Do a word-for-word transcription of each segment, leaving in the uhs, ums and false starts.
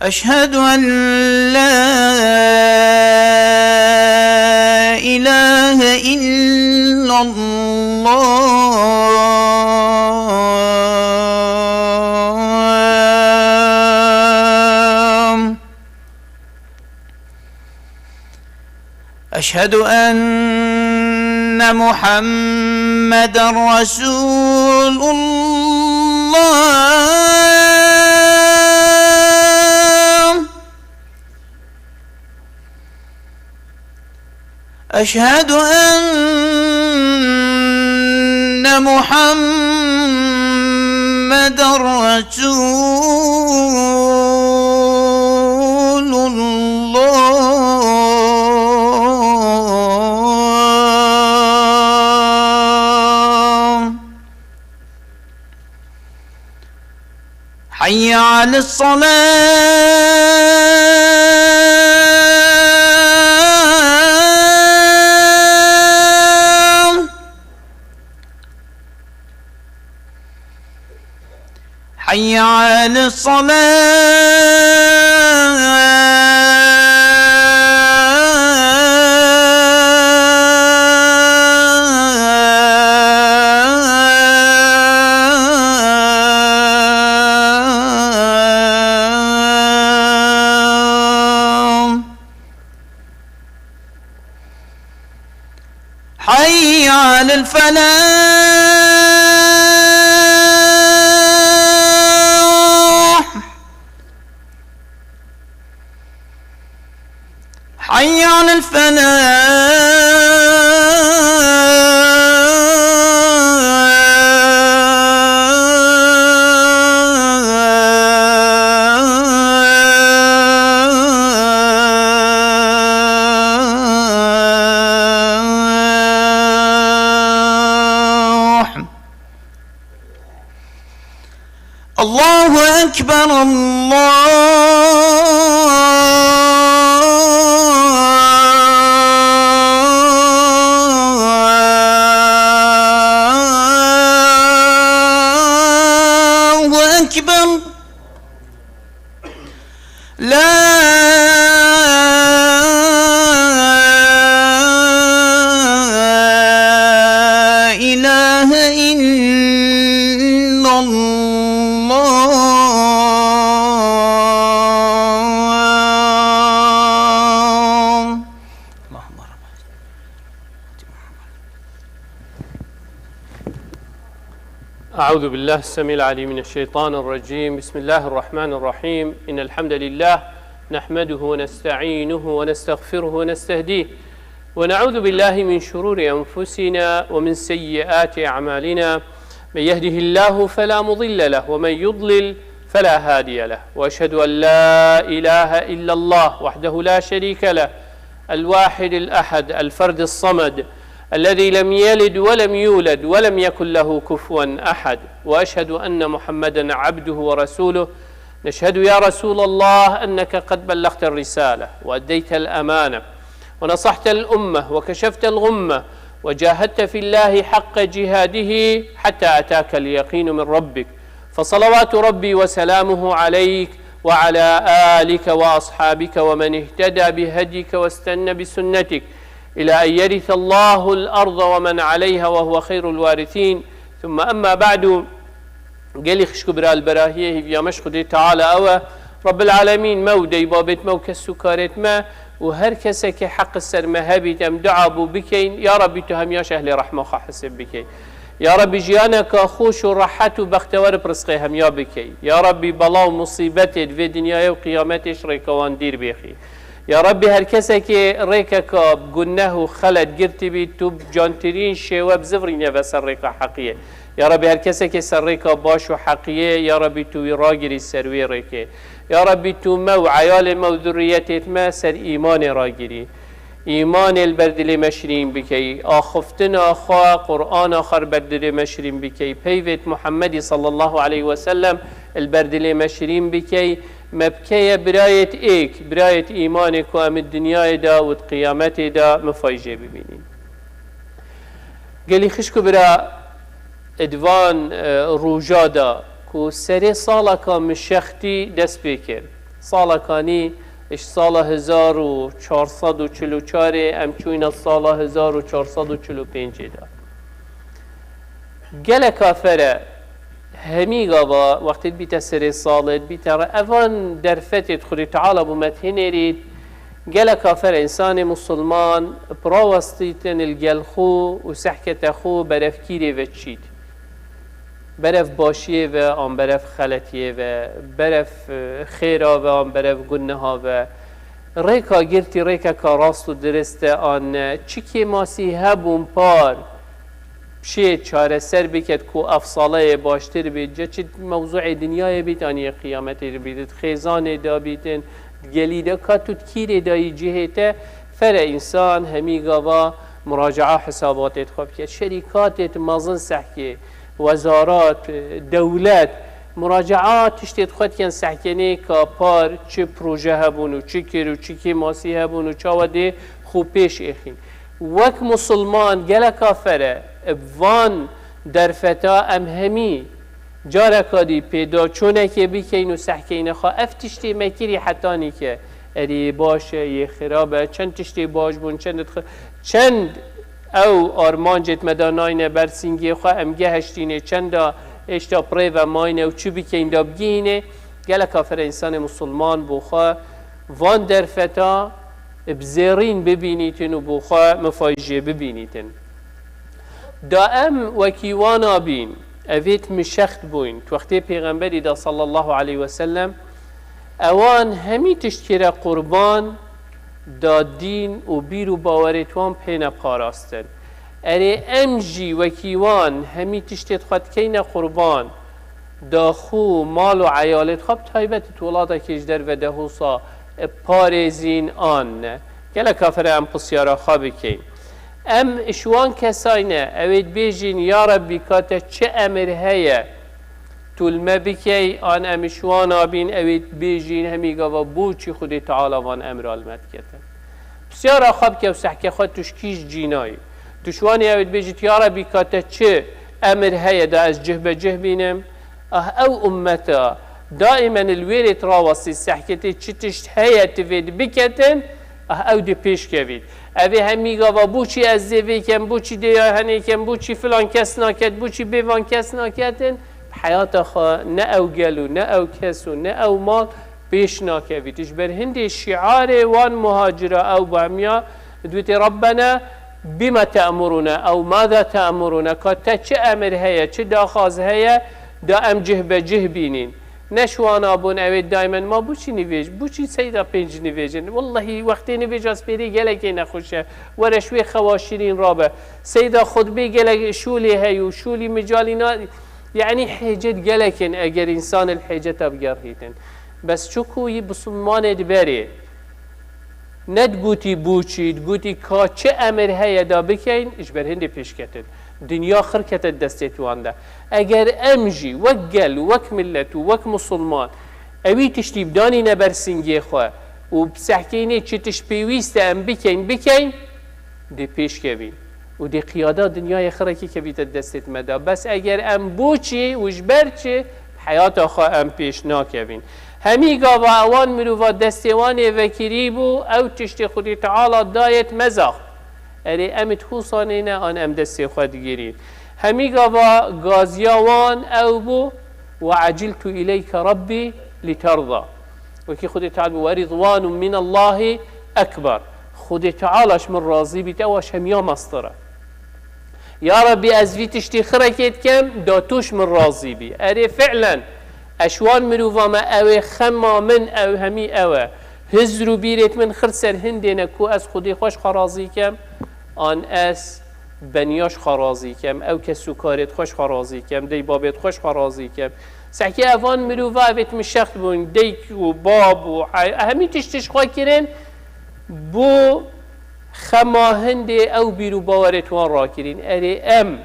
أشهد أن لا إله إلا الله. أشهد أن محمدا رسول الله. أشهد أن محمدا رسول الله. حي على الصلاة. حي على الصلاة. حي على الفلاح. حي على الفلاح. الله أكبر، الله أكبر. لا إله إلا الله. اللهم رب أعوذ بالله السميع العليم من الشيطان الرجيم. بسم الله الرحمن الرحيم. إن الحمد لله نحمده ونستعينه ونستغفره ونستهديه، ونعوذ بالله من شرور أنفسنا ومن سيئات أعمالنا. من يهده الله فلا مضل له، ومن يضلل فلا هادي له. وأشهد أن لا إله إلا الله وحده لا شريك له، الواحد الأحد، الفرد الصمد، الذي لم يلد ولم يولد ولم يكن له كفوا أحد. وأشهد أن محمدا عبده ورسوله. نشهد يا رسول الله أنك قد بلغت الرسالة وأديت الأمانة ونصحت الأمة وكشفت الغمة وجاهدت في الله حق جهاده حتى أتاك اليقين من ربك، فصلوات ربي وسلامه عليك وعلى آلك وأصحابك ومن اهتدى بهديك واستن بسنتك إلى أن يرث الله الأرض ومن عليها وهو خير الوارثين. ثم أما بعد. Gelî xişk û bira, li berahiyê hîviya me ji Xwedê Teala ew e. Rabbil Alemîn me û deybabêt me û kes û karêt me û her kesekê heq li ser me hebît, em dua bo bikeyin, ya Rabbî tu hemiya ji ehlê rehma xwe hesêb bikey. Ya Rabbî jiyaneka xweş û rehet û bextewer bi rizqê hemiya bikey. Ya Rabbî bela û musîbetê di vê dinyayê û qiyametê ji rêka wan dîr bêxî. Ya Rabbî her kesekê rêkeka bi guneh û xelet girtî bî, tu bi cantirîn şêwe bizivirîne ve ser rêka heqiyê. Ya Rabbî her kesekê ser rêka baş û heqiyê, ya Rabbî tu wî ragirî ser wê rêkê. Ya Rabbî tu me û eyalê me û zurriyetêt me ser îmanê ragirî. Îmanê li ber dilê me şirîn bikey. Axiftina xwe, Qur'ana xwe li ber dilê me şirîn bikey. Peyvêt Muhammedî sallallahu aleyhi ve sellem li ber dilê me şirîn bikey. Me bikeye birayêt êk, birayêt îmanê ku em di dinyayê de û di qiyametê de mifay jê bibînîn. Gelî xişk û bira, di van, e, roja de ku serê saleka min şextî dest pê kir, Sala kanî, ji sala hezar û çar sed û çil û çar ê em çûyne sala hezar û çar sed û çil û pêncê de. Gelek afere hemî gava wextê dibîte serê salê, dibîte re, evan derfetê di Xwedê Teala bû me hinêrît. Gelek afere însanê musulman bi rawestîtin li gel xwe û sehkete xwe berevkîrê ve çît. Berev başiyê ve an berev xeletiyê ve, berev, e, xêra ve an berev guneha ve, rêka girtî rêkeka rast û dirist e an ne, çi kêmasî hebûn par çê çareser biket ku ev saleyê baştir bît, ce çi mewzûê dinyayê bît an yê qiyametê bît, di xêzanê de bîtin, di gelî de ka tu di kîrê de yî cihê te, fere însan hemî gava muracaa hisabatê xwe bike. Şerîkatê mezin sehkê, wezarat, dewlet, muracaa tiştê xwe dikin sehkenê ka par çi proje hebûn û çi kir û çi kêmasî hebûn û çawa dê xwe pêş êxîn. Wek musulman geleka fere bi van derfeta em hemî careka dî pêda çonekê bikeyn û sehkeyne xwe. Ev tiştê me kirî hetanî ke erê yê baş e, yê xirab e, çend tiştê baş bûn, çend dixi-, çend ew armancêt me da nayne ber sîngê xwe, em geheştînê, çenda êşta bi rê ve mayne û çi bikeyn da bigihînê. Gelek afere însanê musulman bo xwe van derfeta bi zêrîn bibînîtin û bo xwe mifayî jê bibînîtin. Da em wekî wana bîn, evêt mişext bûyn, di wextê Pêxemberî de sallallahu aleyhi ve sellem, ewan hemî tişt kire qurban, da dîn û bîr û bawerêt wan pê ne parastin. Erê em jî wekî wan hemî tiştêt xwe dikeyne qurban, da xwe, mal û eyalêt xwe, bi taybet di welatekê ji derve de husa, e, parêzîn an ne. Gelek afere em pisyara xwe bikeyn. Em ji wan kesay ne, ew ê dibêjin, ya Rebbî, ka te çi emir heye, tu li me bikey, an em ji wan abîn, ew ê dibêjin, hemî gava bo çi Xwedê Teala van emra li me diketin. Pisyara xwe bike û sehke xwe tu ji kî ji cî nayî. Tu ji wan ê ew ê dibêjit, ya Rebbî, ka te çi emir heye da ez cih be cih bînim? Ah, ew ummeta daîmen li wêrê rawestî sehketê çi tişt heye tu vê dibiketin, ah, ew dê pêş kevît. Ev ê hemî gava bo çi ez dê vê kem, bo çi dê ya henê kem, bo çi filan kes naket, bo çi bê van kes naketin, bi heyata xwe ne ew gel û ne ew kes û ne ew mal pêş nakevît. Ji ber hindê şiarê wan muhacira ew bû hemiya, dibêtê, Rabbena bima te'muruna ew maza te'muruna, ka te çi emir heye, çi daxwaz heye, da em cih be cih bînîn. Ne ji wana bûn ew ê daîmen ma bo çi nivêj, bo çi seyda pênc nivêjin. Wellahî wextê nivêja spêrê gelekê nexweş e. Were ji wê xewa şirîn rabe. Seyda xutbê gelek şûlê heye û şûlî micalî na-, Yanî hêcet gelek in eger însan li hêceta bigerhîtin. Bes çiku yî bisilmanê di berê ne digotî bo çi, digotî ka çi emir heye da bikeyn, ji ber hindê pêş ketin. Dinya xir kete di destê wan de. Eger em jî wek gel û wek milet û wek misilman ewî tiştî bidanîne ber singê xwe û bi sehkênê çi tişt pêwîst e em bikeyn, bikeyn, dê pêş kevîn û dê qiyada dinyayê xirekî kevîte destê me de. Bes eger em bo çi û ji ber çi heyata xwe em pêş nakevîn. Hemî gava ewan mirova destê wan ê vekirî bû, ew tiştê Xwedê Teala dayêt mezax. Erê em ê dixusanê ne an em destê xwe digirîn. Hemî gava gaziya wan ew bû, "Ve aciltu ileyke Rabbî literda." Wekî Xwedê Teala bû, "Ve rizwanun minallahî ekber." Xwedê Teala ji min razî bît, ew a ji hemiya mestir e. Ya Rebbî, ez vî tiştî xirekê dikem, da tu ji min razî bî. Erê fi'len, ez ji wan mirova me, ew ê xema min, ew hemî ew e. Hizr û bîrêt min xir ser hindê ne ku ez Xwedê xwe ji xwe razî kem, an ez beniya ji xwe razî kem, ew kes û karêt xwe ji xwe razî kem, dey babêt xwe ji xwe razî kem. Sehkê evan mirova evêt min şext bûn, deyk û bab û ey-, hemî tişt ji xwe kirin, bo xema hindê ew bîr û bawerêt wan rakirîn. Erê em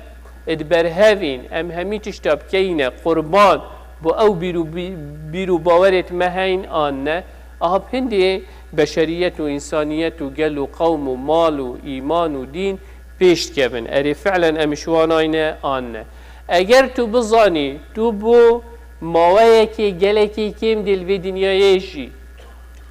di berhevîn, em hemî tişta bikeyne qurban bo ew bîr û bî-, bîr û bawerêt me heyn an ne? Aha bi hindê beşeriyet û însaniyet û gel û qewm û mal û îman û dîn pêş dikevin. Erê fi'len em ji wan ayne an ne? Eger tu bizanî, tu bo maweyekê gelekî kêm dê li vê dinyayê jî,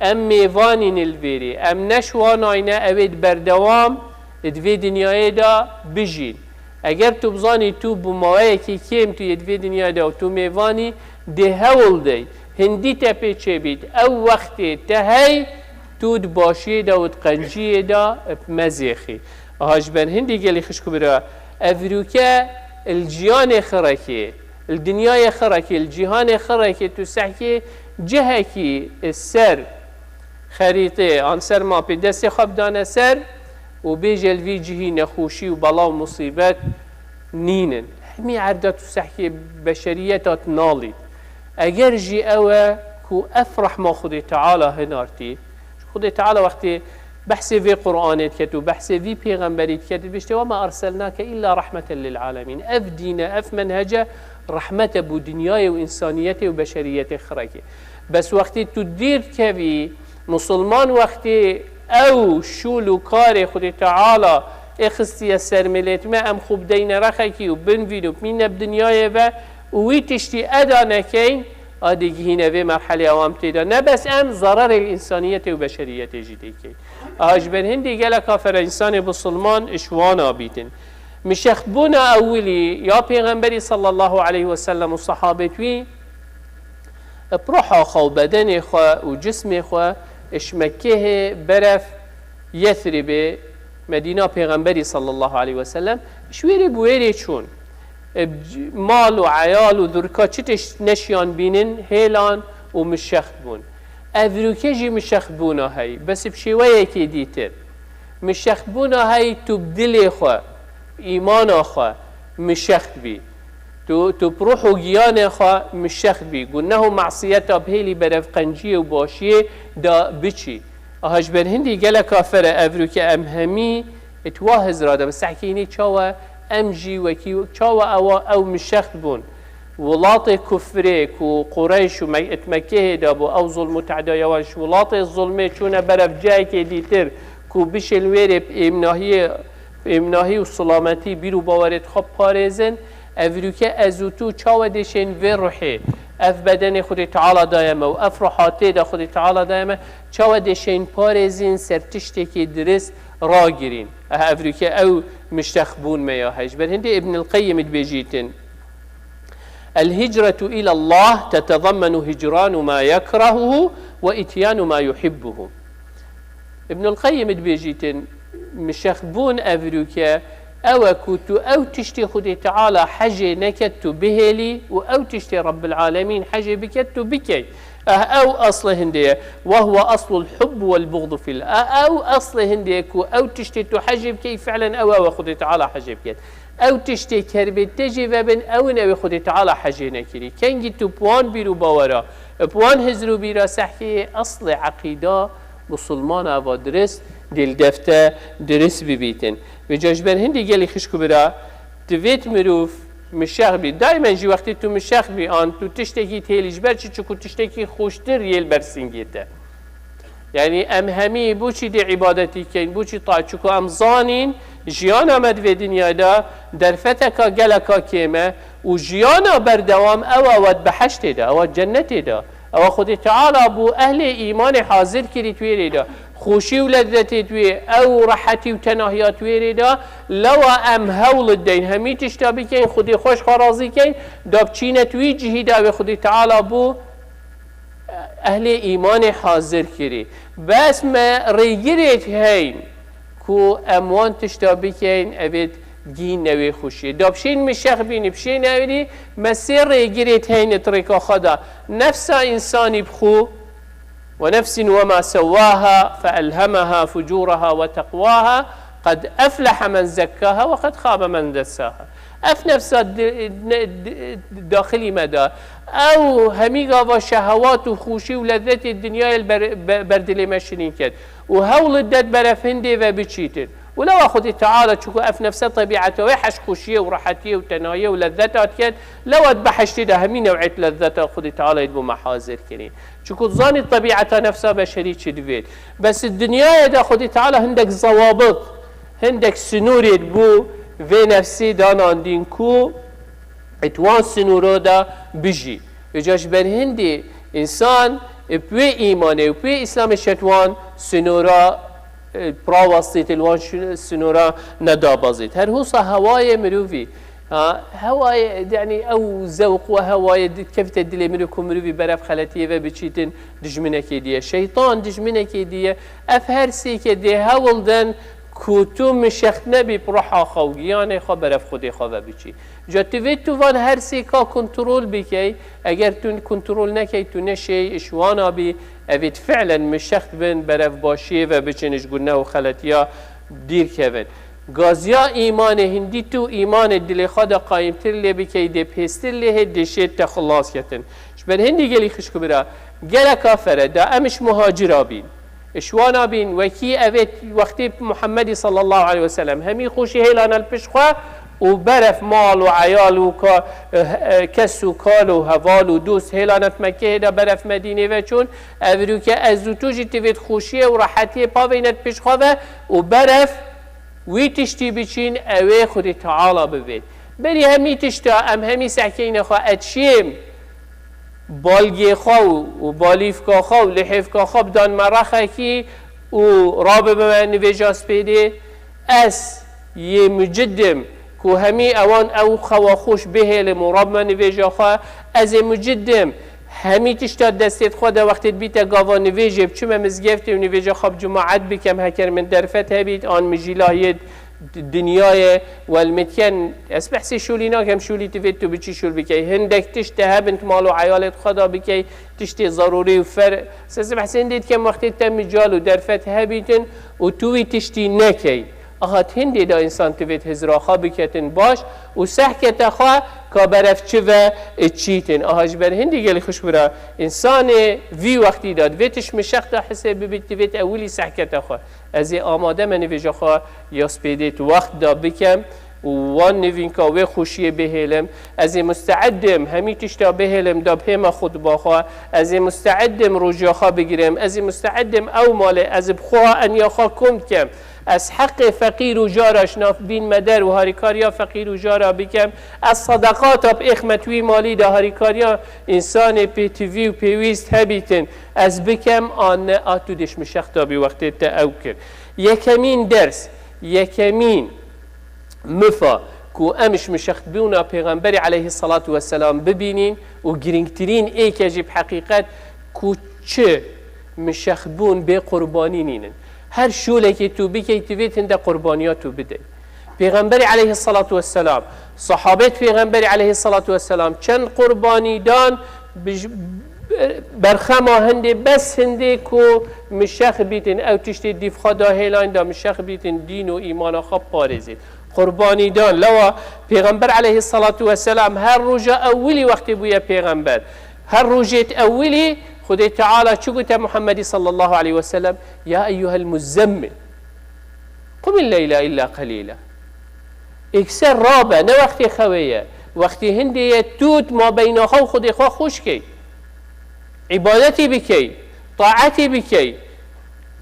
Em mêvanîn li vêrê. Em neşwanayne ew ê di berdewam di vê dinyayê de bijîn. Eger tu bizanî tu bi maweyekî kêm tu yê di vê dinyayê de û tu mêvanî dê hewl dey. Hindî te pê çêbît. Ew wextê te hey tu di başiyê de û di qenciyê de bi mezêxî. Aha ji ber hindî gelî xişk û bira. Evrûke li ciyanê xirekê, li dinyayê xirekê, li cîhanê xirekê tu sehkê cihekî ser xerîtê an ser mapê destê xwe bidane ser û bêje li vî cihî nexweşî û bela û musîbet nînin. Hemî erda tu sehkê beşeriyeta tu nalît. Eger jî ew e ku ev rehma Xwedê Teala hinartî, Xwedê Teala wextê behsê vê Qur'anê diket û behsê vî pêxemberî diket, dibêjte, "Wema erselnake illa rahmeten lil alemîn." Ev dîne, ev menhece rehmete bo dinyayê û însaniyetê û beşeriyetê xirekê. Bes wextê tu dîr dikevî, musulman wextê ew şûl û karê Xwedê Teala ê xistiye ser milêt me, em xwe bideyne rexekî û binvîn û bimîne bi dinyayê ve û wî tiştî eda nekeyn, a digihîne vê merhelê ewam tê de. Ne bes em, zararê li însaniyetê û beşeriyetê jî tê keyn. Aha ji ber hindî gelek afere însanê bisilman ji wana bîtin. Mişextbûna ewilî ya Pêxemberî sallallahu aleyhi ve sellem û sahabê wî, bi ruha xwe û bedenê xwe û cismê xwe ji Mekkehê berev Yesribê, Medîna Pêxemberî sallallahu aleyhi ve sellem, ji wêrê bi wêrê çûn. E, mal û eyal û durka çi tişt neşiyan bînin, hêlan û mişext bûn. Evrûke jî mişext bûna hey, bes bi şêweyekê dîtir. Mişext bûna hey tu bi dilê xwe, îmana xwe mişext bî. Tu, tu bi ruh û giyanê xwe mişext bî. Guneh û masiyeta bihêlî berev qenciyê û başiyê de biçî. Aha ji ber hindî gelek afere evrûke em hemî Ê tu wa hizra de bi sehkînî çawa em jî wekî çawa ewa ew mişext bûn. Welatê kufrê ku Qureyş û Me-, et Mekkehê de bû, ew zulm û te'daya wan ji welatê zulmê çûne berev cihekê dîtir ku bişên wêrê bi êmnahiyê, êmnahî û silametî bîr û bawerê xwe parêzin. Evrûke ez û tu çawa dêşên vê ruhê, ev bedenê Xwedê Teala daye me û ev ruhatê de Xwedê Teala daye me, çawa dêşên parêzin ser tiştekî dirist ragirîn. Ev evrûke ew miştex bûn me ya hej. Ber hindê Ibn el-Qeyyim dibêjîtin, "El-hicretu ilallah tetezammenu hicranu ma yekrahuhu ve ityanu ma yuhibbuhu." Ibn el-Qeyyim dibêjîtin, mişex bûn evrûke ew e ku tu ew tiştê Xwedê Teala hejê neket tu bihêlî û ew tiştê Rabbil Alemîn hejê biket tu bikey. Eh, ew aslê hindê ye. Ve huve aslul hubb vel buğdu fil. Eh, ew aslê hindê ye ku ew tiştê tu hejê bikey, fi'len ew ew e Xwedê Teala hejê biket. Ew tiştê kerbê te jê vebin, ew in ew ê Xwedê Teala hejê nekirî. Kengî tu bi wan bîr û bawera, bi wan hizr û bîra sehkê yê aslê eqîda musulmana eva dirist, dê li defte dirist bibîtin. Vêca ji ber hindî gelî xişk û bira, divêt mirov mişex bî. Daimen jî wextê tu mişex bî, an tu tiştekî têlî ji ber çi, çiku tiştekî xweştir yê li ber singê te. Yanî em hemî bo çi dê îbadetî keyn, bo çi ta-, çiku em zanîn jiyana me di vê dinyayê de derfeteka geleka kêm e û jiyana berdewam ew e, ew e di behiştê de, ew e cennetê de. Ew e Xwedê Teala bo ehlê îmanê hazir kirî di wêrê de. Xweşî û lezzetê di wê, ew rehetî û tenahiya di wêrê de. Lewa em hewl deyn hemî tişta bikeyn, Xwedê xweş xwe razî keyn, da biçîne di wî cihî de ew ê Xwedê Teala bo ehlê îmanê hazir kirî. Bes me rêgirêk heyn ku em wan tişta bikeyn, evê gihîne wê xweşiyê. Da bişên mişex bînî, bişên ewilî, me sê rêgirêk heyn di rêka xwe de. Nefsa însanî bi xwe, "Ve nefsin ve ma sewwaha fe elhemaha fucuraha ve teqwaha, qed efleha men zekkaha ve qed xabe men dessaha." Ev nefsa di-, ne-, di-, daxilî me de, ew hemî gava şehewat û xweşî û lezzetê dinyayê li ber-, be-, ber dilê me şirîn ket û hewl dide berev hindê ve biçîtin. Û lewa Xwedê Teala, çiku ev nefse tebîeta wê heş xweşiyê û rehetiyê û tenayiyê û lezzeta diket, lewa di behiştê de hemî new'êt lezzeta Xwedê Teala yê bo me hazir kirî. Çiku zanî tebîeta nefsa beşerî çi divêt. Bes di dinyayê de Xwedê Teala hindek zewabit, hindek sinûrê bo vê nefsê danandîn ku di wan sinûro de bijî. Vêca ji ber hindî însan Bi wê îmanê û bi wê Îslamê şet wan sinora, e, rawestît, li wan şi-, sinora nedabezît. Her wisa hewayê mirovî, ha, hewayê, yanî ew zewq û hewayê di-, kevte dilê mirov ku mirovî berev xeletiyê ve biçîtin, dijminekê diye. Şeytan dijminekê diye. Ev her sêke dê hewl den ku tu mişext nebî bi ruha xwe û giyanê xwe berev Xwedê xwe ve biçî. Ca tu vê tu van her sê ka kontrol bikey, eger tu kontrol nekey, tu neşey iş wana bî, evêt fi'len mişext bin, berev başiyê ve biçin, ji guneh û xeletiya dîr kevin. Gaziya îmanê hindî tu îmanê dilê xwe de qayîmtir lê bikey, dê pêstir lê hê dê şêt te xilas ketin. Ji ber hindî gelî xişk û bira, geleka fere da em iş muhacira bîn. Ji wana bîn, wekî evê wextê Muhammedî sallallahu aleyhi ve sellem hemî xweşî hêlane li pişt xwe û beref mal û eyal û ka-, e, e, kes û kal û heval û dost hêlane di Mekkeyê de beref Medînê ve çûn. Ev rûke ez û tu jî tivêt xweşiyê û rehetiyê pavêne di pişt xwe ve û beref wî tiştî biçîn ewê Xwedê Teala bivêt. Berî hemî tişta em hemî sehkeyne xwe etşêm. Balgê xwe û, û balîfka xwe û lihêfka xwe bidan merexekî û rabime nivêja spêdê. Ez yê mucid im ku hemî ewan ew xewa xweş bihêlim û rabime nivêja xwe. Ez ê mucid im hemî tişta destê xwe de wextê dibîte gava nivêjê, biçime mizgeftê û nivêja xwe bi cemaet bikem, heker min derfet hebît, an min jî lahiyê d-, dinyayê welmitiyen. Ez behsê şûlî nakem, şûlî tu vê tu biçî şûl bikey. Hindek tişt te hebin, tu mal û eyalê xwe da bikey, tiştê zerûrî û fer-, ez behsê hindê dikem, wextê te mical û derfet hebîtin û tu wî tiştî nekey. Aha hindê de însan tivêt hizra xwe biketin baş û sehkete xwe ka berev çi ve çîtin. Aha ji ber hindî gelî xişk bira, însanê vî wextî de divê tişt mişex de hisê bibît, tivêt ewilî sehkete xwe. Ez ê amade me nivêja xwe ya spêdê tu wext da bikem û wan nivînka wê xweşiyê bihêlim. Ez ê musteid im hemî tişta bihêlim da bihême xutba xwe. Ez ê musteid im rojiya xwe bigirim. Ez ê musteid im ew malê ez bi xwe eniya xwe kom dikem. Ez heqê feqîr û jara ji nav bînme der û harîkariya feqîr û jara bikem. Ez sedeqata bi êxmet wî malî de harîkariya însanê pêtivî û pêwîst hebîtin. Ez bikem an ne, a tu dêş mişex da bî wextê te ew kir. Yekemîn ders, yekemîn mifa ku em ji mişextbûna Pêxemberê aleyhisselatu vesselam bibînîn û girîngtirîn êke jî bi heqîqet ku çi mişextbûn bê qurbanî nînin. Her şûlekê tu bikey, tu vê tinde qurbaniya tu bidey. Pêxemberê aleyhisselatu vesselam, sahabet Pêxemberê aleyhisselatu vesselam çend qurbanî dan, bij-, berxema hindê, bes hindê ku mişex bîtin, ew tiştê dîv xwe da hêlayn da mişex bîtin, dîn û îmana xwe parêzît. Qurbanî dan, lewa Pêxember aleyhisselatu vesselam her roja ewilî wextê bûye Pêxember. Her rojêt ewilî Xwedê Teala çi gote Muhammedî sallallahu aleyhi ve sellem? Ya eyyuhel muzzemmil. Qumil leyla illa qalîla. Êkser rabe, ne wextê xewê ye. Wextê hindê ye tu di mabeyna xwe û Xwedê xwe xweş key. Îbadetî bikey, taetî bikey.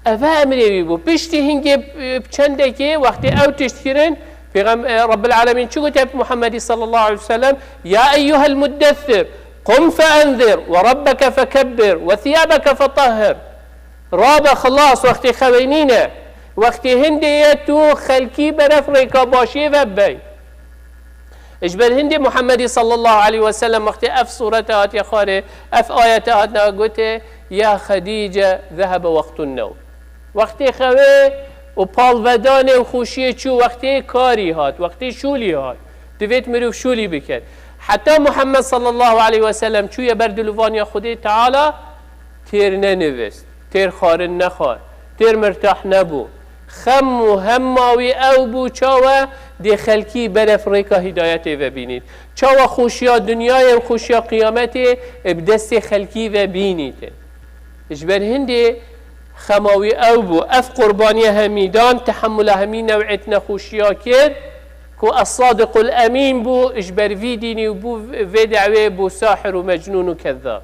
Eve emrê wî bû. Piştî hingê, e, çendekê wextê ew tişt kirin, Pêxem-, e, Rabbil Alemîn çi gote bi Muhammedî sallallahu aleyhi ve sellem? Ya eyyuhel muddessir, qum fe enzir, ve rabbeke fekebbir, ve thiyabeke fetahhir. Rabe xilas, wextê xewê nîne. Wextê hindê ye tu xelkî beref rêka başiyê ve bibey. Ji ber hindê Muhammedî sallallahu aleyhi ve sellem wextê ev surete hatiye xwarê, ev ayete hatine gotê, ya Xedîce, zehebe wextun newm. Wextê xewê û palvedanê û xweşiyê çû, wextê karî hat, wextê şûlî hat. Divêt mirov şûlî biket. Heta Muhammed sallallahu aleyhi ve sellem çûye ber dilûvaniya Xwedê Teala, têr nenivist, têr xwarin nexwar, têr mirtah nebû. Xem û hemma wî ew bû, çawa dê xelkî beref rêka hîdayetê ve bînît. Çawa xweşiya dinyayê û xweşiya qiyametê bi destê xelkî ve bînîtin. Ji ber hindê xema wî ew bû. Ev qurbaniya hemî dan, tehemula hemî new'êt nexweşiya kir ku Es-Sadiqul Emîn bû, ji ber vî dînî û bû vê dewê bû sahir û mecnûn û kezzab.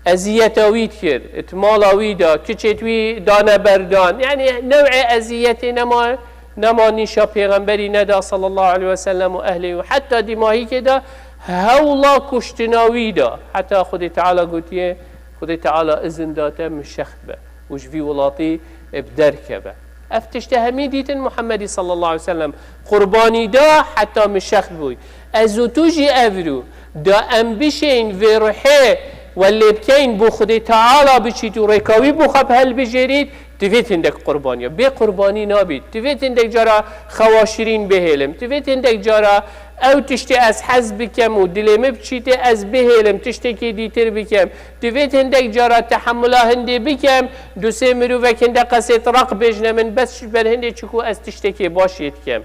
Eziyeta wî dikir, it mala wî da, kiçêt wî dane berdan. Yanî new'ê eziyetê nema, nema nîşa pêxemberî neda sallallahu aleyhi ve sellem û ehlê wî. Heta dîmahîkê de hewla kuştina wî da. Heta Xwedê Teala gotiye, Xwedê Teala izin da te min şext be û ji vî welatî bi derkeve. Ev tişte hemî dîtin Muhammedî sallallahu aleyhi ve sellem qurbanî da heta min şext bûy. Ez û tu jî evrû da em bişên vê ruhê we lê bikeyn bo Xwedê Teala biçît û rêka wî bo xwe bi helbijêrît, divêt hindek qurbaniya. Bê qurbanî nabît. Divêt hindek cara xewa şirîn bihêlim. Divêt hindek cara ew tiştê ez hez bikem û dilê min biçîtê ez bihêlim, tiştekî dîtir bikem. Divêt hindek cara tehemula hindê bikem, du sê mirovek hinde qesê tiraq bêjne min, bes ji ber hindê çiku ez tiştekê baş yê dikem.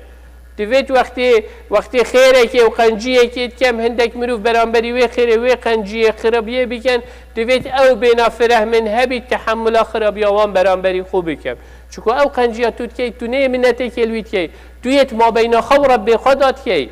Divêt wextê, wextê xêrekê û qenciyekê dikem, hindek mirov beramberî wê xêrê, wê qenciyê, xirabiyê bikin, divêt ew bêna fireh min hebî, tehemula xirabiya wan beramberî xwe bikim. Çiku ew qenciya tu dikey, tu nê minetê kêl wî dikey. Tu yê di mabeyna xwe û Rebbê xwe de dikey.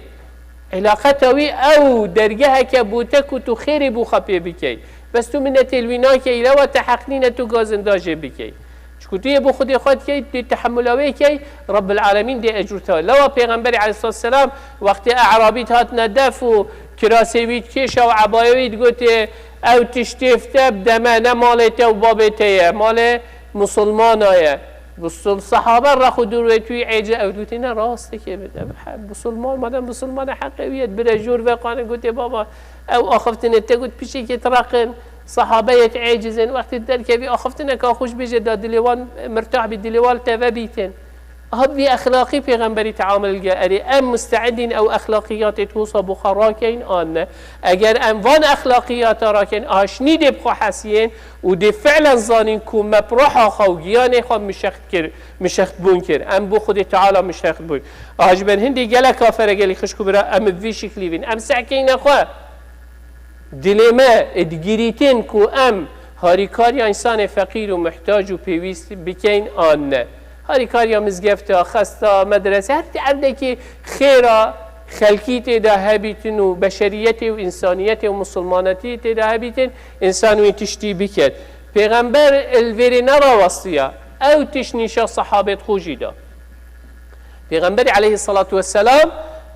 Îlaqeta wî ew dergeheke bo te ku tu xêrê bo xwe pê bikey. Bes tu minetê li wî nakey, lewa te heq nîne tu gazin da jê bikey. Çiku tu yê bo Xwedê xwe dikey, tu yê tehemula wê key, Rabbil Alemîn dê ecr te. Lewa Pêxemberê aleyhisselatu vesselam wextê E'rabî hatine def û kirasê wî dikêşa û ebayê wî digotê, ew tiştê te bi deme ne malê te û babê te ye, malê musulmana ye. Musul-, sahabe rex û dûr wê tûyî êce ew dûtî ne rast dikê bide. He, musulman, madem musulman e, heqê wî ye, bire jûr ve qane gotê, baba, ew axiftinê te got, pişekê tiraqin, sahabe yê êcizin, wextê derkevî axiftineka xwe ji bêje da dilê wan mirtah bî, dilê wan li te ve bîtin. Ev vî exlaqî pêxemberî teamul ge, erê, em musteidîn ew exlaqiyatê wisa bo xwe rakeyn an ne? Eger em van exlaqiyata rakeyn, a şinî dê bi xwe hesiyên û dê fi'len zanîn ku me bi roha xwe û giyanê xwe mişext kir, mişext bûn kir. Em bo Xwedê Teala mişext bûn. A ji ber hindê gelek kafere gelî xişk û bira em bi vî şiklî vîn. Em sehkeyne xwe. Dilê me digirîtin ku em harîkariya însanê feqîr û muhtac û pêwîst bikeyn an ne. Harîkariya mizgefta, xesta, medrese, her erdekî xêra xelkî tê de hebîtin û beşeriyetê û însaniyetê û misilmanetiyê tê de hebîtin, însan wî tiştî biket. Pêxember li vêrê nerawestiya, ew tişt nîşa sahabêt xwe jî da. Pêxemberî aleyhisselatu vesselam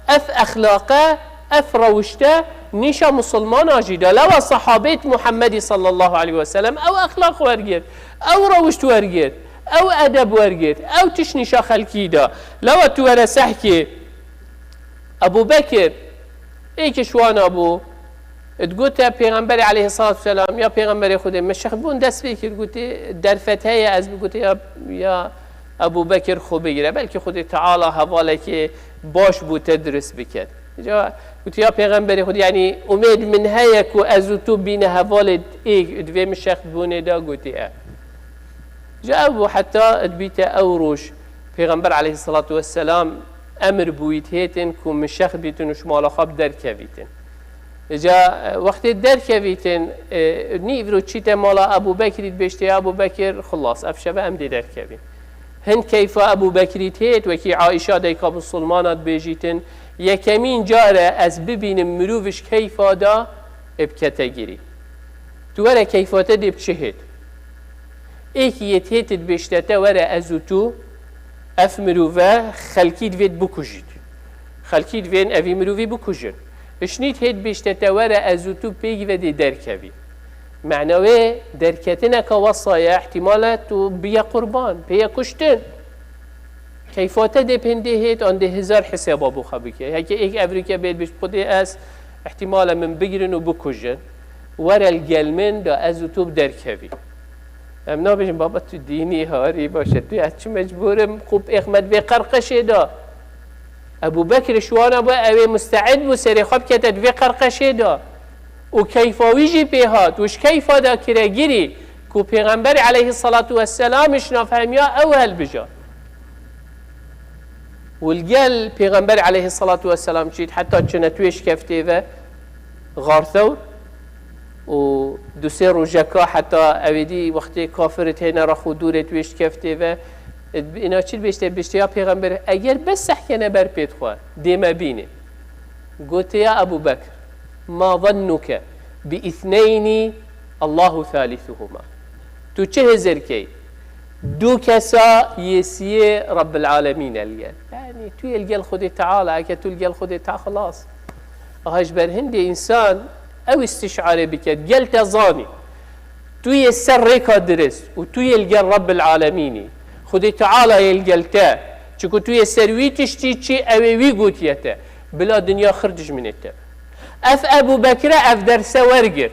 ev exlaqe, ev rewişte nîşa musulmana jî da. Lewa sahabêt Muhammedî sallallahu aleyhi ve sellem ew exlaq wergirt, ew rewişt wergirt, ew edeb wergirt, ew tişt nîşa xelkî da. Lewa tu were sehkê Ebu Bekir, êkiş wana bû, digote Pêxemberê aleyhisselatu vesselam, ya Pêxemberê Xwedê, min şex bûn dest pê kir, gotê, derfet heye ez bigotê, ya, ya Ebu Bekir xwe bigire, belkî Xwedê Teala hevalekê baş bo te dirist biket. Ca gotê, ya Pêxemberê Xwedê, yanî umêd min heye ku ez û tu bîne hevalê êk, divê min şex bûnê de gotê e. Ji ev bû heta dibîte ew roj Pêxember aleyhisselatu vesselam emir bûyît hêtin ku min şex bîtin û ji mala xwe bi derkevîtin. Ca, e, wextê derkevîtin, e, nîvro çîte mala Ebû Bekirî dibêjtê, ya Ebû Bekir, xulas, ev şeve em dê derkevîn. Hin keyfa Ebû Bekirî têt, wekî Aîşa dayika Musulmana dibêjîtin, yekemîn car e ez bibînim mirov ji keyfa da ê bikete girî. Tu were keyfa te dê bi çi hêt? Êkî yê têt dibêjte te were ez û tu, ev mirove xelkî divêt bikujît. Xelkî divên evî mirovî bikujin. Hişnî têt bêjte te were ez û tu pêk ve dê derkevî. Mena wê derketineka wesa ye, ihtimal e tu biye qurban, pê ye kuştin. Keyfa te dê pêndê hêt, an dê hizar hesaba bo xwe bike. Heke êk evrike bêt bêt, Xwedê ez, ihtimal e min bigirin û bikujin. Were li gel min da ez û tu bi derkevî. Em nabêjin, baba tu dînî harî baş e. Tu ez çi mecbûr im, xwe pêxmet vê qerqeşê da. Ebû Bekir ji wana bû, ew ê musteid bû, serê xwe bikete di vê qerqeşê da. Û keyfa wî jî pê hat û ji keyfa de kire girî ku Pêxemberê aleyhisselatu vesselam ji navhemiya ew hilbija. Û li gel Pêxemberê aleyhisselatu vesselam çît heta çine tu êşkeftê ve Xar Thewr û du sê rojeka heta ewêdî wextê kafir têne rex û dûrê tu êşkeftê ve, îna çi bêşte, bêşte ya Pêxember, eger bes sehkene ber pêt xwe, dê me bîne. Gote, ya Ebu Bekr, ma zannuke bi ithneyni Allahu thalithuhuma. Tu çi hizir key? Du kesa yê siyê Rabbil Alemîn e li gel. Yanî tu yê li gel Xwedê Teala, eke tu li gel Xwedê Teala xilas. Aha ji ber hindê însan ew îstişarê biket, gel te zanî. Tu yê ser rêka dirist û tu yê li gel Rebbil Alemîn î. Xwedê Teala yê li gel te. Çiku tu yê ser wî tiştî çî, ew ê wî gotiye te. Bila dinya xir dijminê te. Ev Ebû Bekre ev derse wergirt.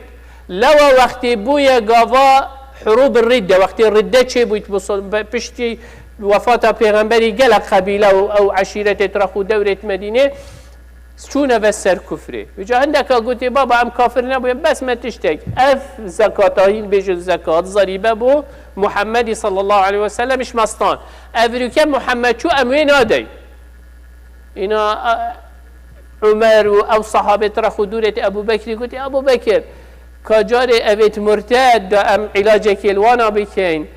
Lewa wextê bûye gava hurûb ridde, wextê ridde çêbûyt, musul-, be-, piştî wefata pêxemberî gelek qebîle û ew eşîretê rex û dewrêt Medînê, çûne ve ser kufrê. Vêca hindeka gotê, baba, em kafir nebûye, bes me tiştek. Ev zekata hîn bêjin zekat, zerîbe bo Muhammedî sallallahu aleyhi ve sellem iş mestan. Ev rûke Muhammed çû, em wê nadeyn. Îna, e, Umer û ew sahabê rex û dûrêt Ebu Bekrî gotê, Ebu Bekir, ka carê evêt murted da em îlacekê li wana bikeyn,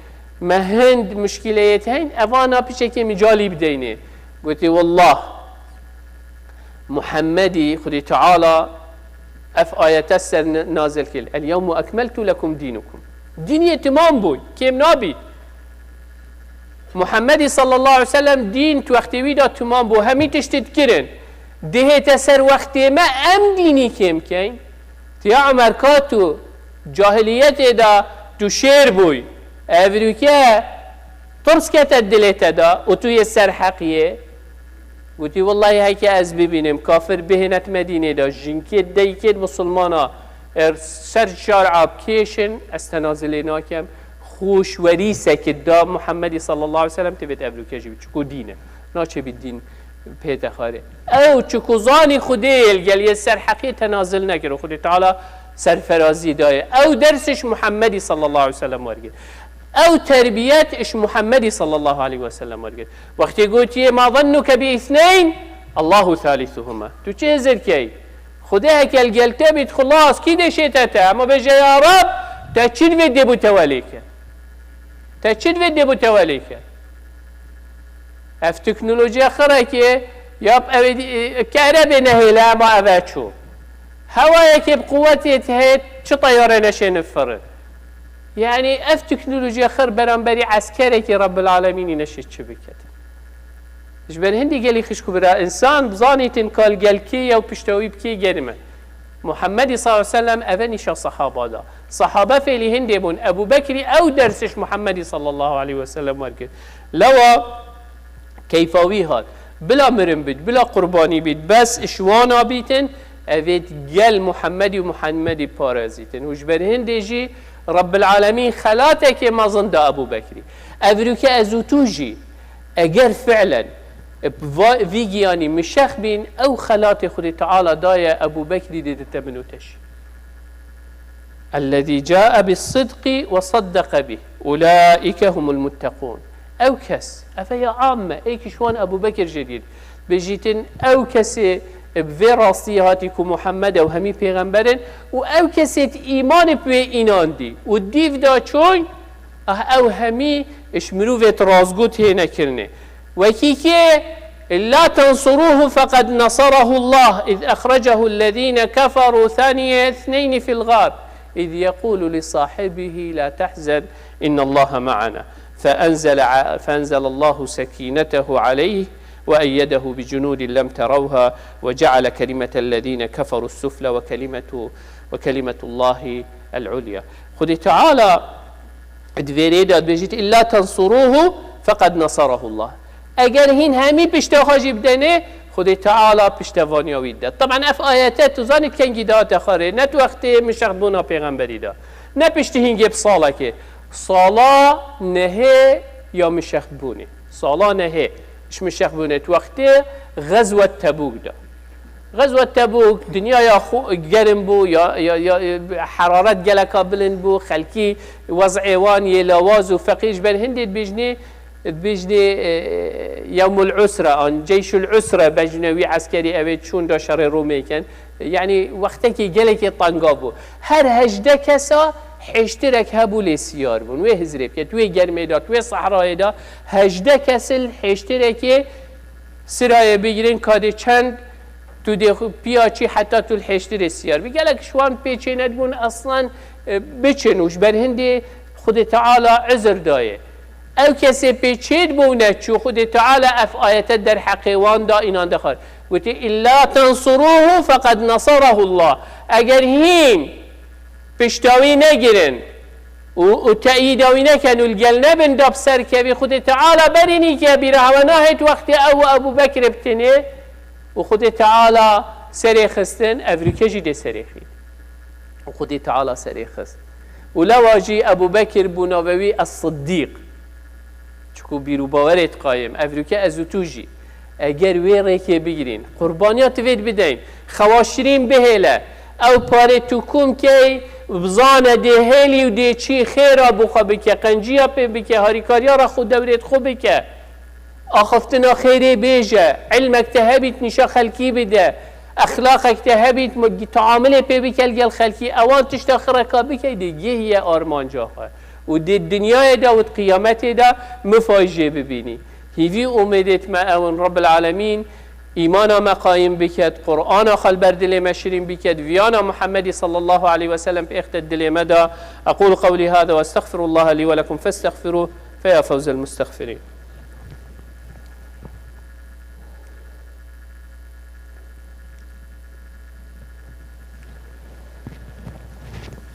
me hind muşkileyêt heyn, evana piçekê micalî bideynê. Gotê, Wallah, Muhammedî Xwedê Teala ev ayete ser n-, nazil kir. El yewmu ekmeltu lekum dînukum. Dîn yê timam bû, kêm nabî. Muhammedî sallallahu aleyhi ve sellem dîn tu wextê wî de timam bû, hemî tiştî dikirin. Dihête ser wextê me em dînî kêm keyn. Tiya Umer ka tu cahiliyetê de tu şêr bûy. Evrûke tirs kete dilê te de û tu yê ser heqiyê. Gotî, Wellahî heke ez bibînim kafir bihênet Medînê de, jinkê deykêt misilmana er ser şar'a bikêşin, ez tenazilê nakem. Xûşwerî sekit da Muhammedî sallallahu aleyhi ve sellem têvêt evlûke jî, çiku dîn e. Naçe bî dîn pê te xarê. Ew çiku zanî Xwedê yê li gel yê ser heqê tenazil nekir û Xwedê Teala serferazî daye. Ew ders iş Muhammedî sallallahu aleyhi ve sellem wergir. Ew terbiyet iş Muhammedî sallallahu aleyhi ve sellem wergir. Wextê gotiye, "Ma zannuke bi isneyn, Allahu thalithuhuma." Tu çi hizir key? Xwedê heke li gel te bît, xilas, kî deşê te te? Hema bêje, "Ya Rab, te çi divê dê bû te welê ke? Te çi divê dê bû te welê ke?" Ev teknolojiya xirekê, ya ev, e, kerebê nehêle, hema ev e çû. Hewayekê bi quwetê hêt, çi teyare neşê nifirin. Yani ev teknolojiya xir beramberî eskerekî Rabbil Alemînî neşê çi biket. Ji ber hindî gelî xişk û bira, însan bizanîtin ka li gel kê ye û pişta wî bi kê gerime. Muhammedî sallallahu aleyhi ve sellem eve nîşa sahaba da. Sahabe fêlî hindê bûn. Ebu Bekrî ew dersiş Muhammedî sallallahu aleyhi ve sellem wergirt. Lewa keyfa wî hat. Bila mirin bît, bila qurbanî bît, bes ji wana bîtin, evêt gel Muhammedî û Muhammedî parezîtin. Û ji ber hindê jî Rabbil Alemîn xelatekê mezin da Ebu Bekrî. Ev rûke ez û tu jî eger fi'len bi va-, vî giyanî mişex bîn, ew xelatê Xwedê Teala daye Ebu Bekrî dê dite min û te jî. Ellezî câe bis-sidqi ve saddeqe bih, ulaîke humul muttekûn. Ew kes, ev ya amme, êk ji wan Ebu Bekir jê dît. Bêjîtin, ew kesê bi vê rastiyê hatî ku Muhammed ew hemî pêxember in û ew kesê di îmanê bi wê înandî û dîv da çûy, ah, ew hemî ji mirovê di rastgot hêne kirinê. Wekî kê, إلا تنصروه فقد نصره الله إذ أخرجه الذين كفروا ثاني اثنين في الغار إذ يقول لصاحبه لا تحزن إن الله معنا فأنزل ع-، فأنزل الله سكينته عليه وأيده بجنود لم تروها وجعل كلمة الذين كفروا السفلى وكلمة، وكلمة الله العليا. Xwedê Teala Di vê rê de dibêjît, "Illa tensuruhu feqed nasarahullah." Eger hîn hemî pişta xwe jî bidenê, Xwedê Teala piştevaniya wî dide. Teban ev ayete tu zanî kengî dihate xwe rê, ne di wextê mişexbûna pêxemberî de, ne piştî hîngê bi salekê. Sala nehê ya mişexbûnê. Sala nehê ji mişexbûnê di wextê Xezwet Tebûk de. Xezwet Tebûk, dinyaya xwe germ bû, ya, ya, ya, heraret geleka bilind bû, xelkî wez'ê wan yê lawaz û feqîr ji ber hindê dibêjnê, dibêjnê, e, yewmul usre, an ceyşul usre bejne wî eskerî ew ê çûn da şerê Rûmê ken. Yani wextekî gelekî tenga bû. Her hejdeh kesa hêştirek hebû lê siyar bûn. Wê hizrê biket, wê germê de, wê sehrayê de hejdeh kes li hêştirekê Sirayê bigirin, kadê çend tu dê xwe piya çî heta tu li hêştirê siyar bî. Gelek ji wan pê çê nedibûn eslan, e, biçin û ji ber hindê Xwedê Teala uzr dayê. Ew kesê pê çê dibû neçû, Xwedê Teala ev ayete derheqê wan da, înan dixwar. Gotê, "Illa tensuruhu feqed nasarahullah." Eger hîn pişta wî negirin, û, û teyîda wî neken û li gel nebin da bi ser kevî, Xwedê Teala berî nîke bîra hewe nahêt wextê ew û Ebû Bekirê bi tenê û Xwedê Teala serê xistin, evrûke jî dê serê xîn. Û Xwedê Teala serê xist. Û lewa jî Ebû Bekir bû navê wî Es-Siddîq. Çiku bîr û bawerê diqayim, evrûke ez û tu jî, eger wê rêkê bigirîn, qurbaniya tivêt bideyn, xewa şirîn bihêle, ew parê tu kom key, bizane dê hêlî û dê çî xêra bo xwe bike, qenciya pê bike, harîkariya re xwe dewrêt xwe bike, axiftina xêrê bêje, ilmek te hebît nîşa xelkî bide, exlaqek te hebît, mu-, taamilê pê bike li gel xelkî, ewan tişta xireka bikey, dê gêhiye armanca xwe. Û di dinyayê de û di qiyametê de mifayî jê bibînî. Hîvî û umêdêt me ew in Rebbil Alemîn îmana me qayîm biket, Qur'ana xwe li ber dilê me şirîn biket, viyana Muhemmedî sallallahu aleyhi ve sellem pêxte dilê me de. أقول قولي هذا وأستغفر الله لي ولكم فاستغفروه فيا فوز المستغفرين.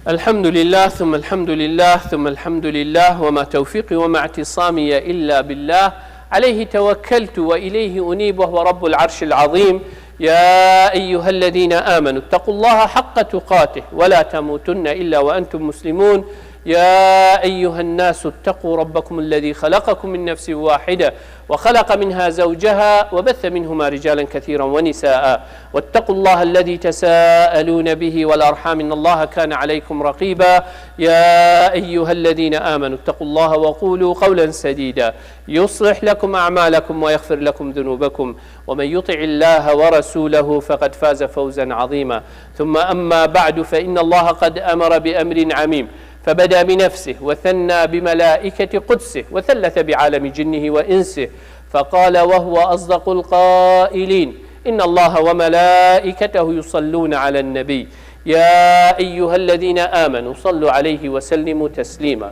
الحمد لله ثم الحمد لله ثم الحمد لله وما توفيقي وما اعتصامي إلا بالله عليه توكلت وإليه أنيب وهو رب العرش العظيم. يا أيها الذين آمنوا اتقوا الله حق تقاته ولا تموتن إلا وأنتم مسلمون. يا أيها الناس اتقوا ربكم الذي خلقكم من نفس واحدة وخلق منها زوجها وبث منهما رجالا كثيرا ونساء واتقوا الله الذي تساءلون به والأرحام إن الله كان عليكم رقيبا. يا أيها الذين آمنوا اتقوا الله وقولوا قولا سديدا يصلح لكم أعمالكم ويغفر لكم ذنوبكم ومن يطع الله ورسوله فقد فاز فوزا عظيما. ثم أما بعد فإن الله قد أمر بأمر عميم فبدأ بنفسه وثنى بملائكة قدسه وثلث بعالم جنه وإنسه فقال وهو أصدق القائلين إن الله وملائكته يصلون على النبي يا أيها الذين آمنوا صلوا عليه وسلموا تسليما.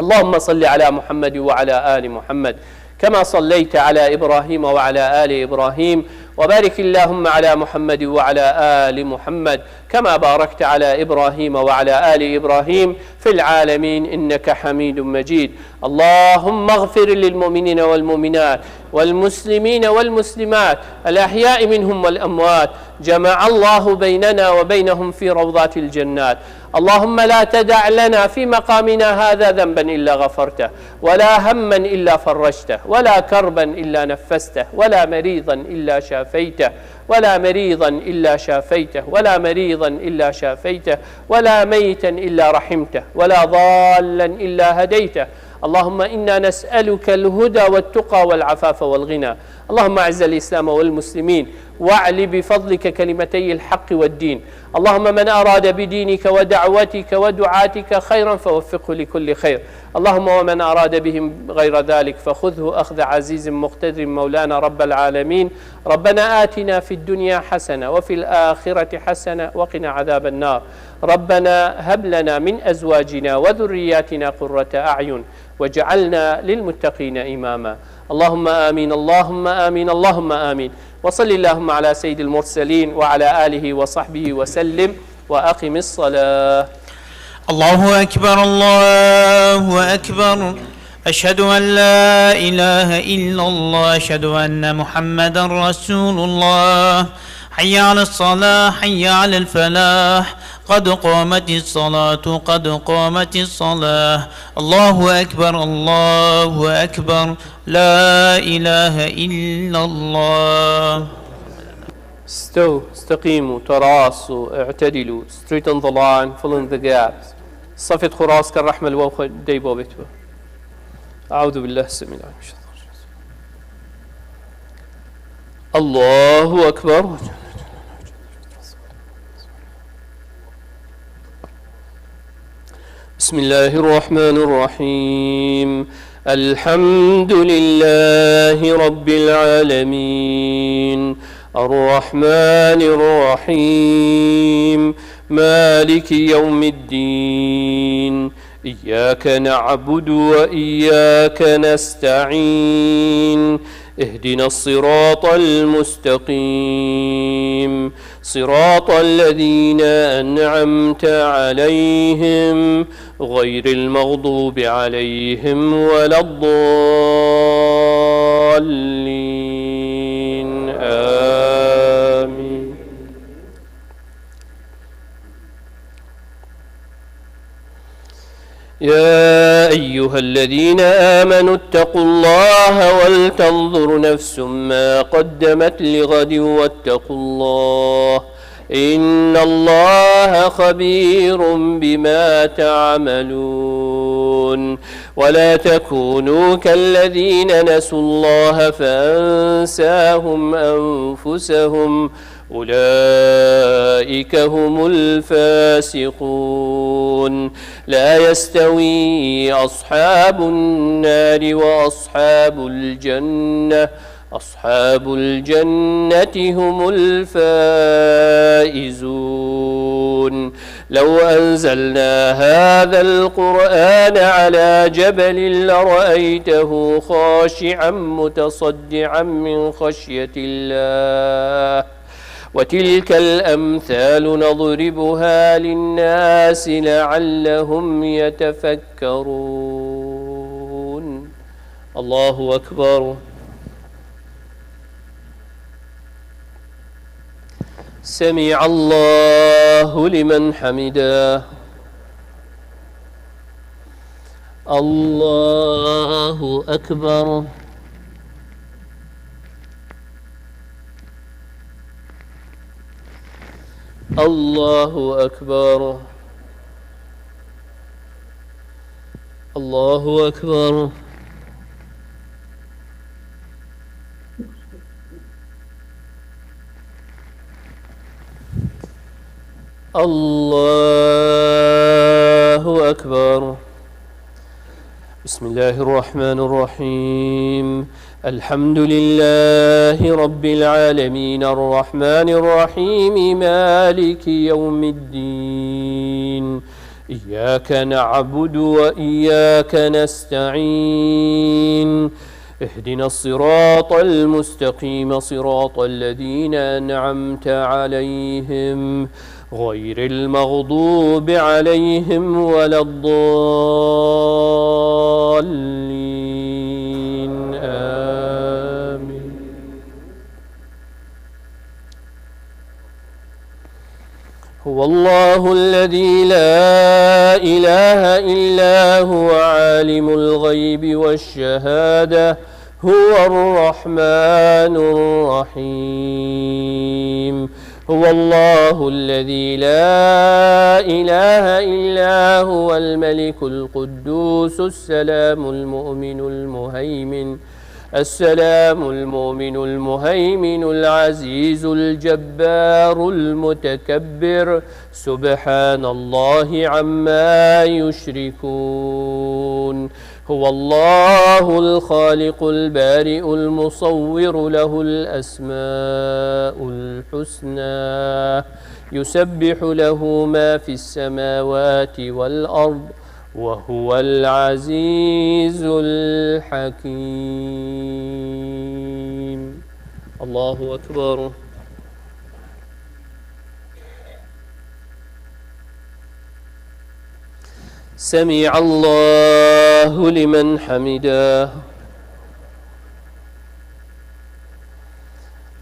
اللهم صل على محمد وعلى آل محمد كما صليت على إبراهيم وعلى آل إبراهيم وبارك اللهم على محمد وعلى آل محمد كما باركت على إبراهيم وعلى آل إبراهيم في العالمين إنك حميد مجيد. اللهم اغفر للمؤمنين والمؤمنات والمسلمين والمسلمات الأحياء منهم والأموات. جمع الله بيننا وبينهم في روضات الجنات. اللهم لا تدع لنا في مقامنا هذا ذنبا إلا غفرته ولا هما إلا فرجته ولا كربا إلا نفسته ولا مريضا إلا شافيته ولا مريضا إلا شافيته ولا مريضا إلا شافيته ولا ميتا إلا رحمته ولا ضالا إلا هديته. اللهم إنا نسألك الهدى والتقى والعفاف والغنى. اللهم أعز الإسلام والمسلمين واعل بفضلك كلمتي الحق والدين. اللهم من أراد بدينك ودعوتك ودعاتك خيرا فوفقه لكل خير. اللهم ومن أراد بهم غير ذلك فخذه أخذ عزيز مقتدر مولانا رب العالمين. ربنا آتنا في الدنيا حسنة وفي الآخرة حسنة وقنا عذاب النار. ربنا هب لنا من أزواجنا وذرياتنا قرة أعين واجعلنا للمتقين إماما. اللهم آمين، اللهم آمين، اللهم آمين. وصل اللهم على سيد المرسلين وعلى آله وصحبه وسلم. وأقم الصلاة. الله أكبر، الله أكبر. أشهد أن لا إله إلا الله، أشهد أن محمدا رسول الله. حي على الصلاة، حي على الفلاح. قد قامت الصلاة، قد قامت الصلاة. الله أكبر، الله أكبر. لا إله إلا الله. استووا، استقيموا، تراصوا، اعتدلوا، straighten the line, fill in the gaps. صفت خراس كالرحمة الووخة دي بوبيتو. أعوذ بالله السميع العليم من الشيطان الرجيم. الله أكبر. بسم الله الرحمن الرحيم. الحمد لله رب العالمين. الرحمن الرحيم. مالك يوم الدين. إياك نعبد وإياك نستعين. اهدنا الصراط المستقيم. صراط الذين أنعمت عليهم غير المغضوب عليهم ولا الضالين. آمين. يا أيها الذين آمنوا اتقوا الله ولتنظر نفس ما قدمت لغد واتقوا الله، إن الله خبير بما تعملون. ولا تكونوا كالذين نسوا الله فأنساهم أنفسهم، أولئك هم الفاسقون. لا يستوي أصحاب النار وأصحاب الجنة، أصحاب الجنة هم الفائزون. لو أنزلنا هذا القرآن على جبل لرأيته خاشعا متصدعا من خشية الله. وتلك الأمثال نضربها للناس لعلهم يتفكرون. الله أكبر. سمع الله لمن حمده. الله أكبر. الله أكبر. الله أكبر. الله أكبر. بسم الله الرحمن الرحيم. الحمد لله رب العالمين، الرحمن الرحيم، مالك يوم الدين. إياك نعبد وإياك نستعين. اهدنا الصراط المستقيم، صراط الذين أنعمت عليهم، غير المغضوب عليهم ولا الضالين. آمين. هو الله الذي لا إله إلا هو عالم الغيب والشهادة، هو الرحمن الرحيم. هو الله الذي لا إله إلا هو الملك القدوس السلام المؤمن المهيمن، السلام المؤمن المهيمن العزيز الجبار المتكبر، سبحان الله عما يشركون. هو الله الخالق البارئ المصور، له الأسماء الحسنى، يسبح له ما في السماوات والأرض، وهو العزيز الحكيم. الله أكبر. سمع الله لمن حمده.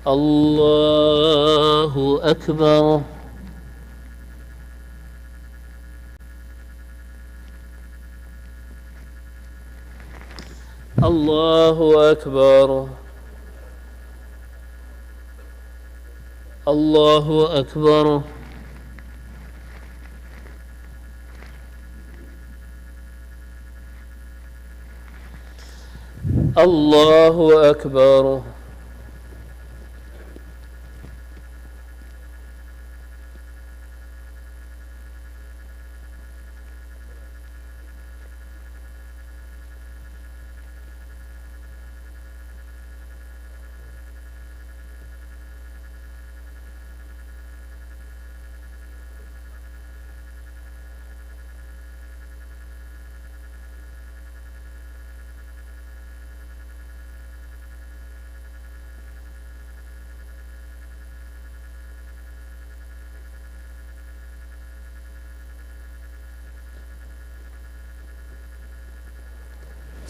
الله أكبر. الله أكبر. الله أكبر. الله أكبر.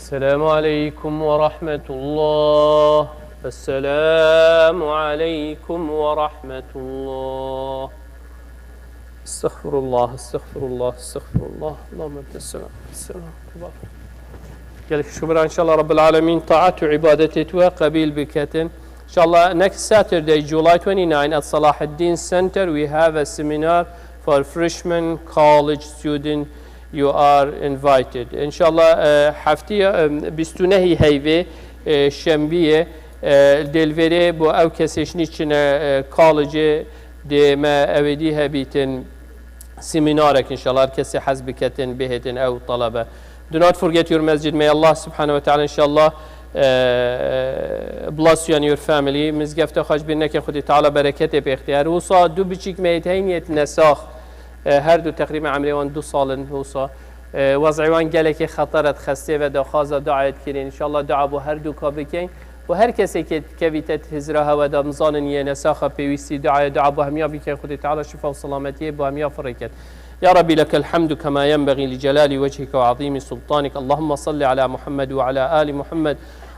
السلام عليكم ورحمة الله. السلام عليكم ورحمة الله. استغفر الله، استغفر الله، استغفر الله. اللهم أنت السلام، السلام. تبارك. Gelek şükür, inşallah Rabbil Alemin taat û ibadetê tu qebîl biketin. İnşallah next Saturday, July twenty-nine, at Salahuddin Center, we have a seminar for freshman college student. You are invited. İnşallah, e, heftiya, e, bîst û nehî heyvê, e, şembiyê, e, dêlverê bo ew kesê şinî çine, e, college dê me ew êdî hebîtin seminarek inşallah her kesê hez biketin bihêtin ew talebe. Do not forget your masjid. May Allah subhanahu wa ta'ala inşallah, e, bless you and your family. Mizgefta xwe ji bîr neke, Xwedê Teala bereketê pê ixtiyar. Wisa du biçîk me yê heyniyet nesax. E, her du teqrîben emrê wan du sal in wisa. E, wez'ê wan gelekê xeter e, xestê ve daxwaza duayê dikirin. Înşallah dua bo her du ka bikin. Bo her kesê ke kevîte hizra hewe de, mizanin yê nesaxa pêwîstî duayê, dua bo hemiya bikin. Xwedê Teala şifa û selametiyê bo hemiya firê ket. يا رب لك الحمد كما ينبغي لجلال وجهك وعظيم سلطانك. اللهم صل على محمد وعلى آل محمد.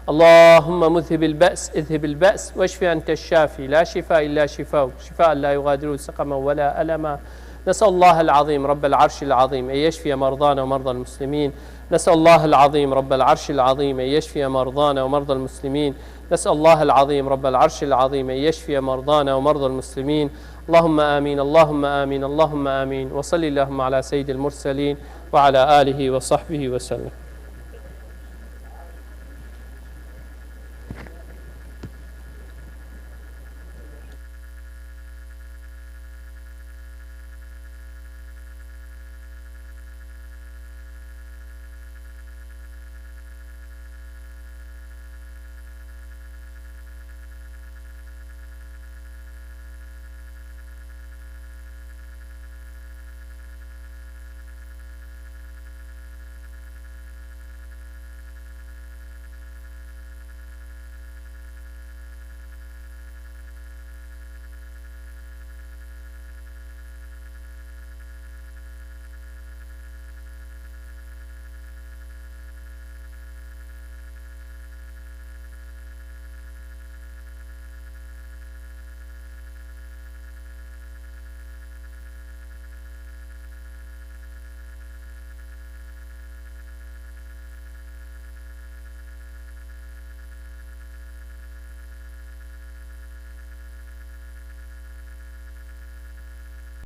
اللهم مذهب البأس، اذهب البأس، واشف أنت الشافي، لا شفاء إلا شفاؤك، شفاء لا يغادر سقما ولا ألما. نسأل الله العظيم رب العرش العظيم أن يشفي مرضانا ومرضى المسلمين. نسأل الله العظيم رب العرش العظيم أن يشفي مرضانا ومرضى المسلمين. نسأل الله العظيم رب العرش العظيم أن يشفي مرضانا ومرضى المسلمين. اللهم آمين، اللهم آمين، اللهم آمين. وصل اللهم على سيد المرسلين وعلى آله وصحبه وسلم.